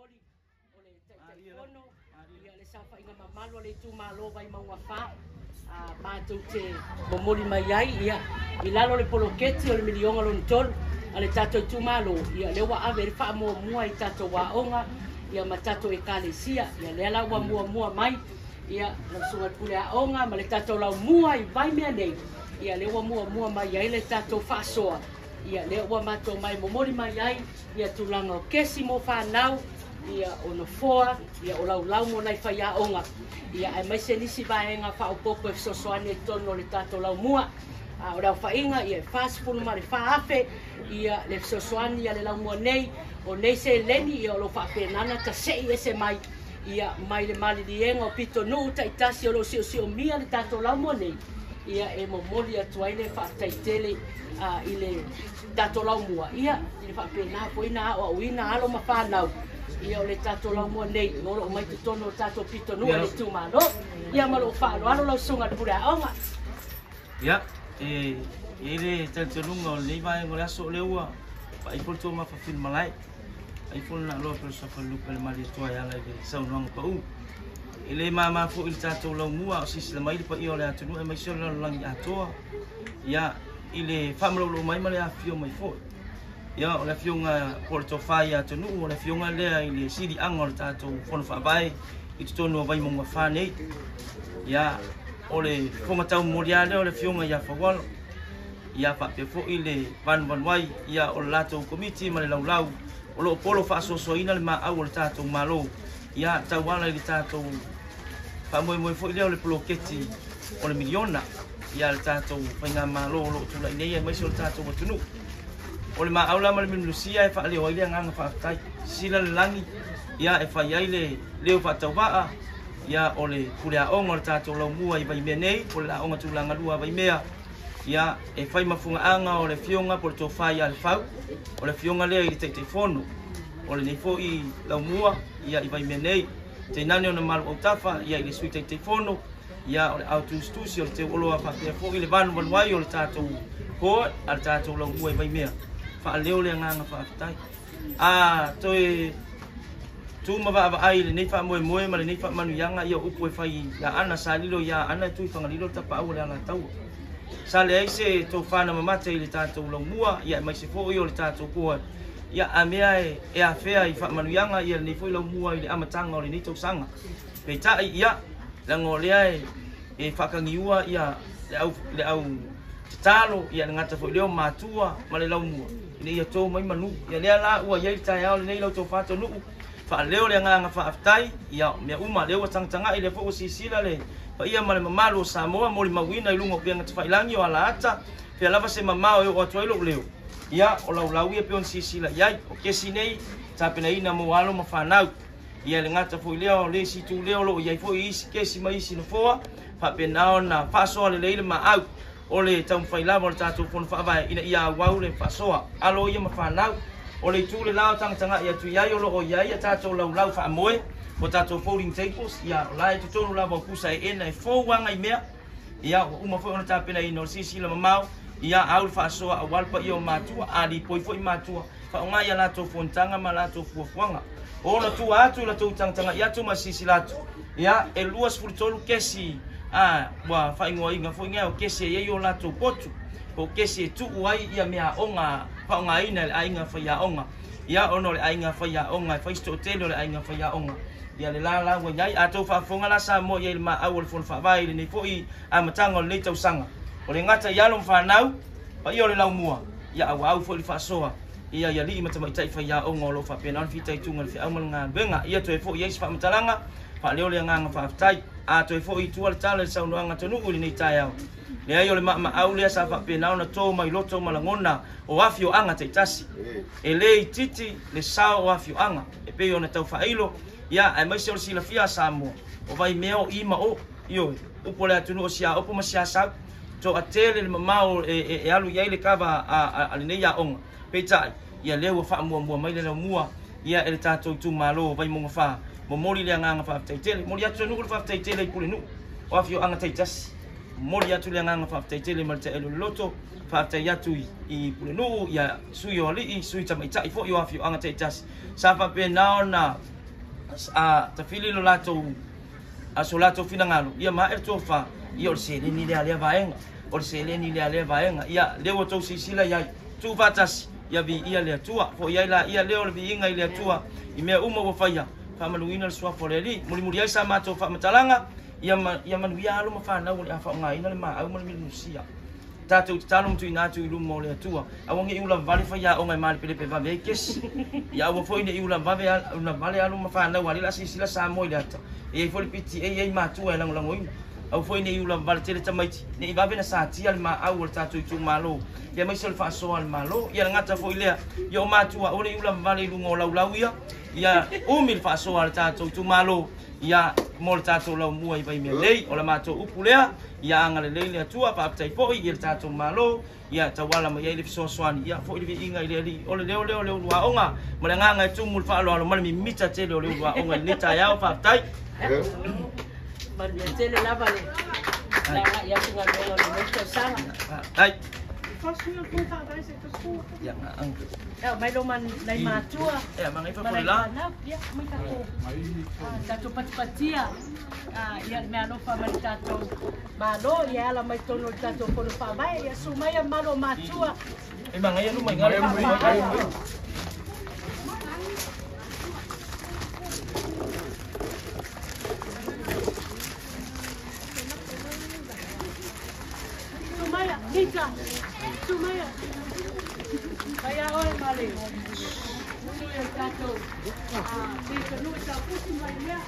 Momoli o le Taitaifono, ia le saofaiga mamalu a le itumalo Vaimauga 4, a matou te momoli mai ai ia i lalo o le poloketi o le miliona lona tolu a le tatou itumalo, ia lea ua ave le faamuamua i tatou aoga ia ma tatou ekalesia. Ia lea la ua muamua mai ia lau susuga i le pule aoga ma le tatou laumua i Vaimea nei, ia lea ua muamua mai ai le tatou faasoa. Ia lea ua matou mai momoli mai ai ia tulaga o kesi mo fanau, ia o nofoa, ia o laulau mo nai faiaoga, ia aemaise nisi vaega faaopoopo e fesoasoani i totonu o le tatou laumua. A o le aofaiga ia e 44,000 ia le fesoasoani a le laumua nei. O nei seleni ia o lo o faapena ona tasei ese mai ia mai le maliliega o pitonuu taitasi o lo o siosiomia le tatou laumua nei, ia e momoli atu ai le faafetai tele i le tatou laumua, ia i le faapena foi na aoaoina alo ma fanau ia o le tatou laumua nei o lo o mai totonu o tatou pitonuu o le itumalo. Ia ma lou faaaloalo lau susuga i le pule aoga. Ia, e i ai le talitonuga o lenei vaega o le aso o lea ua vaai foi le tua mafafili malae. Ai foi le naaloa pe o le suafa lupe le Malietoa e ala i le saunoaga pau. E le mama foi i le tatou laumua a o silasila mai le paia o le atunuu aemaise o le lalolagi atoa. Ia, i le faamaloulou mai ma le afifio mai foi. Ia, o le afioga po o le tofa ia Atunuu, o le afioga lea i le siliaga o le tatou Fono Faavae i totonu o Vaimauga 4 nei. Ia, o le fofoga taumomoli lava lea o le afioga ia Faualo. Ia faapea foi le vanuvanuai ia o le latou komiti ma le laulau o lo o polo faasoasoaina le maau o le tatou Malo, ia tauala i le tatou faamoemoe foi lea o le poloketi o le miliona ia le tatou faigamalo o lo o tulai nei aemaise o le tatou atunuu. O le maau la ma le milumilusia e faaleo ai le agaga faafetai. Sila le lagi ia e fai ai le leo faatauvaa ia o le pule aoga o le tatou laumua i Vaimea nei, po o le aoga tulaga lua a Vaimea, ia e fai ma fugaaga o le afioga po o le tofa ia Lefau, o le afioga lea i le Taitaifono o lenei foi laumua ia i Vaimea nei, tainane ona malu autafa ia i le Sui Taitaifono, ia o le au tusitusi o le teuoloa faapea foi le vanuvanuai o le tatou board a le tatou laumua i Vaimea. Faaleo le agaga faafetai. A toe tu ma vaavaai i lenei faamoemoe ma lenei faamanuiaga, ia upu e fai ia Ana, sa lilo ia Ana e tui Fagalilo le tapaau o le Alataua. Sa leai se tofa na mamata i le tatou laumua, ia aemaise foi o le tatou board, ia a mea e afea i faamanuiaga ia lenei foi laumua i le amataga o lenei tausaga. Peitai, ia, leaga o lea e faakagiua ia le au tatalo, ia le gata foi lea o matua ma le laumua, ina ia to mai manu. Ia lea la ua i ai le taeao lenei lau tofa Tonu'u, faaleo le agaga faafetai, ia mea uma lea ua tagatagai, lea foi ua silasila le paia ma le mamalu o Samoa molimauina i luga o upega tafailagi o alaata, fea lava se mamao e oo atu ai lou leo. Ia, o laulau ia pei ona silasila i ai. O kesi nei, tapenaina mo alo ma fanau. Ia le gata foi lea o le isi itu lea o lo o i ai foi isi kesi ma isi nofoa, faapena ona faasoa lelei le maau o le taumafai lava o le tatou Fono Faavae ina ia auau le faasoa alo ia ma fanau. O le itu le la o tagatagai atu i ai o lo o i ai a tatou laulau faamoe o tatou folding tables, ia o la e totonu lava o pusa eena e fou aga i mea, ia ua uma foi ona tapenaina o le silasila mamao, ia au le faasoa aua le paia o matua, a lipoi foi matua, faaaoga ia latou fonotaga ma latou fuafuaga. O ona tua atu i latou tagatagai atu ma silasila atu, ia e 23 kesi a ua faaigoaina foi nei o kesi e i ai o latou potu, po o kesi e tuu ai ia meaaoga faaaogaina e le aiga faiaoga. Ia ona o le aiga faiaoga e fai se toatele o le aiga faiaoga, ia le la la ua i ai. A outou faafofoga la Samoa i ai i le maau o le Fono Faavae i lenei foi amataga o lenei tausaga, o le gata i alo ma fanau, paia o le laumua, ia a ua au foi le faasoa ia i alii ma tamaitai faiaoga o lo o faapena ona fitaituga i le feau ma le galuega. Ia toe foi i ai se faamatalaga, faaleo le agaga faafetai. A toe foi i tua le tala i le saunoaga a Tonu'u i lenei taeao, leai o le maamaau lea sa faapena ona to mai loto ma lagona o afioaga taitasi. E le itiiti le sao o afioaga e pei ona tau faailo, ia aemaise o le silafia a Samoa, o Vaimea o i ma o, ioe, upu o le atunuu o Siaopo ma Siasau, toatele le mamao e alu i ai le kava a lenei aoga. Peitai, ia lea ua faamuamua mai le laumua ia e le tatou itumalo o Vaimauga 4, momoli le agaga faafetai tele. Momoli atu Tonu'u le faafetai tele i Pulenuu o afioaga taitasi. Momoli atu le agaga faafetai tele ma le taele o le loto, faafetai atu i Pulenuu, ia sui o alii, sui tamaitai foi o afioaga taitasi sa faapena ona a tafili lo latou a so latou finagalo ia ma e tofa ia o le seleni lea lea vaega o le seleni lea lea vaega ia lea ua tou silasila i ai tuufaatasi ia viia le Atua fo'i ai laia lea o le viiga i le Atua i mea uma ua faia faamanuina le suafa o le Alii mulimuli ai sa matou faamatalaga ia manuia alo ma fanau o le a faaaogaina le maau ma le milusia tatou tatalo ma tuuina atu i luma o le Atua aua ne i ulavavale faiaoga e malepelepe vave ai kesi ia aua foi ne i ulavavale alo ma fanau a lea o le a silasila Samoa i le ata e i ai foi le PTA e i ai matua e lagolagoina aua foi ne i ulavavale tele tamaiti ne i vave na satia le maau o le tatou itumalo ia aemaise o le faasoa a le Malo ia le gata foi lea ia o matua aua ne i ulavavale i luga o laulau ia ia umi le faasoa a le tatou itumalo ia mo le tatou laumua i Vaimea nei o le matou upu lea ia agalelei le Atua faafetai foi i le tatou Malo ia tauala mai ai le fesoasoani ia foi le viiga i le Alii o le leo lea o le uluaoga ma le agaga e tumu le faaaloalo ma le mimita tele o le uluaoga i lenei taeao faafetai. Manuia tele lava le laga'i atu galuega o lenei tausaga. Faafetai. Ia Ia mai lo nai matua ia magai ma nai fafo la fanau ia mai tatou tatou patipatia ia le mea alofa mai le tatou Malo ia ala mai totonu o le tatou fono faavae ia su mai a malo matua e magai alu mai gale faapaala. Sumaya, Mita, Sumaya. Kaya oe male. Sui o tatou. Mita nui sa pusi mai mea.